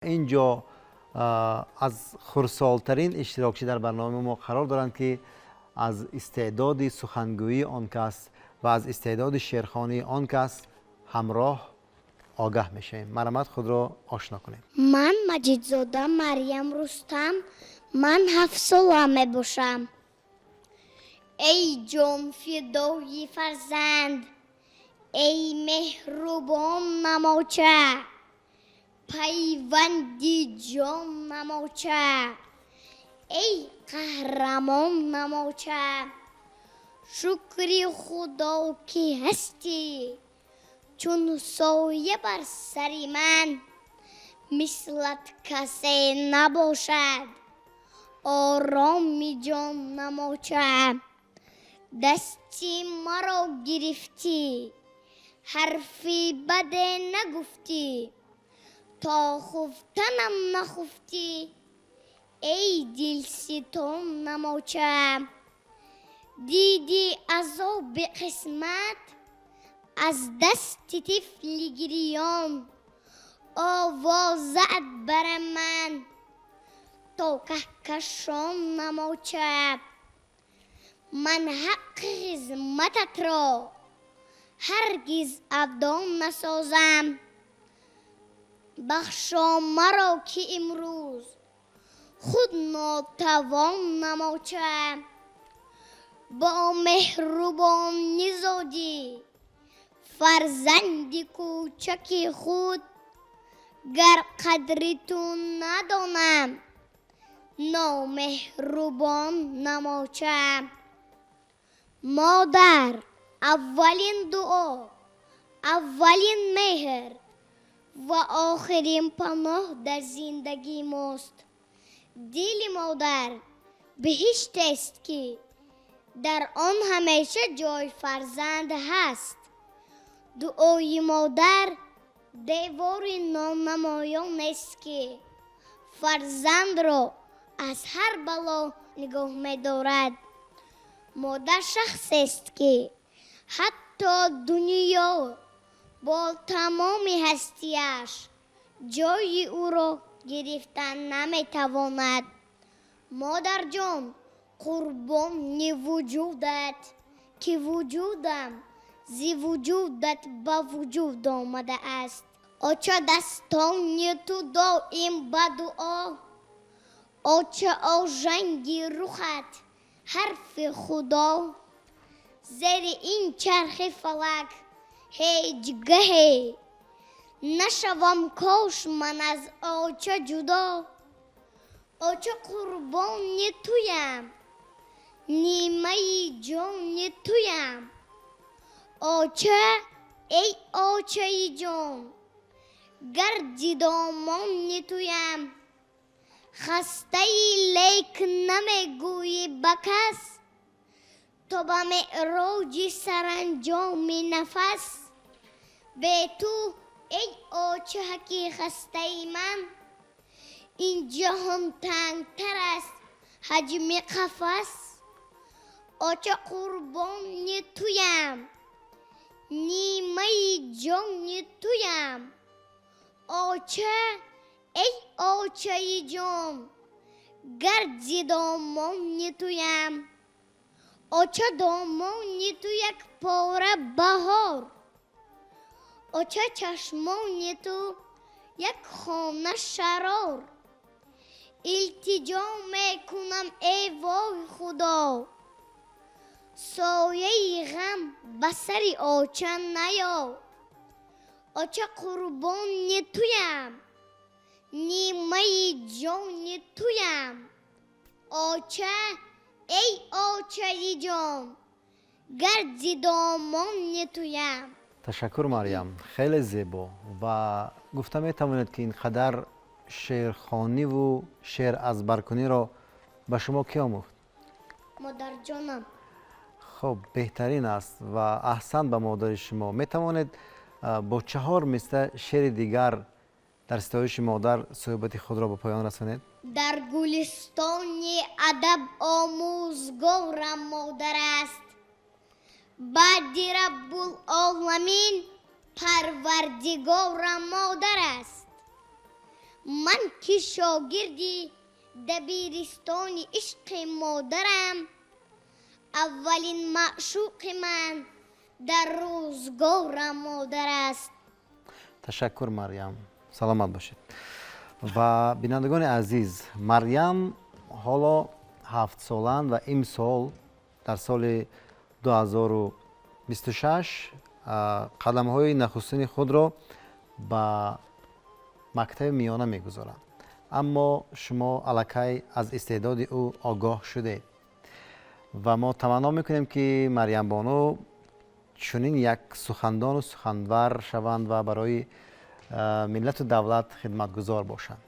Инҷо аз хурдсолтарин иштирокчӣ дар барномаи мо қарор доранд, ки аз истеъдоди сухангӯии он кас ва аз истеъдоди шеърхонии он кас ҳамроҳ огаҳ мешавем. Марҳамат, худро ошно кунед. Ман Маҷидзода Марьям Рустам, ман 7 сола мебошам. Эй ҷонфидои фарзанд, эй меҳрубон намоча, пайванди ҷон намоча, эй қаҳрамон намоча, шукри Худо, ки ҳастӣ чун соя бар сари ман. Мислат касе набошад, ороми ҷон намоча. Дасти маро гирифтӣ, ҳарфи баде нагуфтӣ, то хуфтанам нахуфтӣ, эй дилситон намоча. Дидӣ азоби қисмат аз дасти тифли гирён, овозаат бар ман то каҳкашон намоча. Ман ҳаққи хизмататро ҳаргиз адо насозам. Бахшо маро, ки имрӯз худ нотавон намоча. Бо меҳрубонӣ зодӣ фарзанди кӯчаки худ, гар қадри ту надонам, номеҳрубон намоча. Модар аввалин дуо, аввалин меҳр ва охирин паноҳ дар зиндагии мост. Дили модар биҳиштест, ки дар он ҳамеша ҷои фарзанд ҳаст. Дуои модар девори нонамоёнест, ки фарзандро аз ҳар бало нигоҳ медорад. Модар шахсест, ки ҳатто дунё бо тамоми ҳастиаш ҷои ӯро гирифтан наметавонад. Модарҷон, қурбони вуҷудат, ки вуҷудам зи вуҷудат ба вуҷуд омадааст. Оча, дастони ту доим ба дуо, оча, ожанги рухат ҳарфи Худо. Зери ин чархи фалак ҳеҷ гаҳе нашавам кош ман аз оча ҷудо. Оча, қурбони туям, нимаи ҷони туям. Оча, эй очаи ҷон, гарди домони туям. Хастаи, лек намегӯӣ ба кас, то ба меъроҷи саранҷоми нафас. Бе ту, эй очаки хастаи ман, ин ҷаҳон тангтар аст ҳаҷми қафас. Оча, қурбони туям, нимаи ҷони туям. Оча, эй очаи ҷон, гарди домони туям. Оча, домони ту як пора баҳор, оча, чашмони ту як хона шарор. Илтиҷо мекунам, эй вой Худо, сояи ғам ба сари оча наё. Оча, қурбони туям, нимаи ҷони туям. Оча, эй очаи ҷон, гарди домони туям. Ташаккур, Марьям, хеле зебо. Ва гуфта метавонед, ки ин қадар шеърхониву шеър азбаркуниро ба шумо кӣ омӯхт? Модарҷонам. Хуб, беҳтарин аст ва аҳсан ба модари шумо. Метавонед бо чаҳор мисра шеъри дигар дар ситоиши модар суҳбати худро ба поён расонед? Дар гулистони адаб омӯзгорам модар аст. Баъди Раббулоламин Парвардигорам модар аст. Ман ки шогирди дабиристони ишқи модарам, аввалин маъшуқи ман дар рӯзгорам модар аст. Ташаккур, Марьям, саломат бошед. Ва бинандагони азиз, Марьям ҳоло 7-соланд ва имсол, дар соли 2026, қадамҳои нахустини худро ба мактаби миёна мегузоранд. Аммо шумо аллакай аз истеъдоди ӯ огоҳ шудед ва мо таманно мекунем, ки Марьямбону чунин як сухандону суханвар шаванд ва барои миллату давлат хидматгузор бошанд.